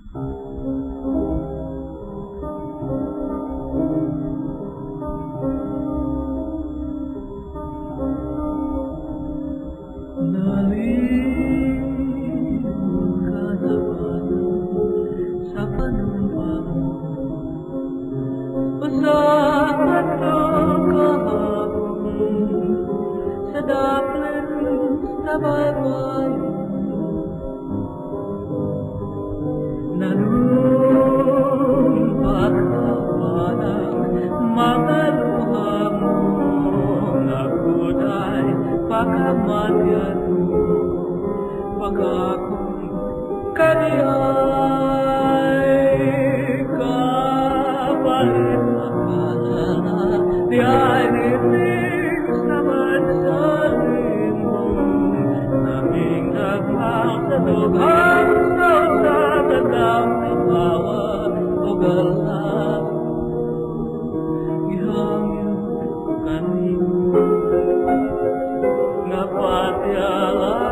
Nalimot ka na ba sa panumpa mo? O sa atong kahapon, sa daplin sa baybayin? Nanumpa ka ba ng mga luha mo na kulay pakamatyan mo? Baka kung kaniay kapalit akala di ay nining sa bansalin mo naming nagmahal sa dughang sa katang kapawa o galak gihangyo ko kanimo nga patyala.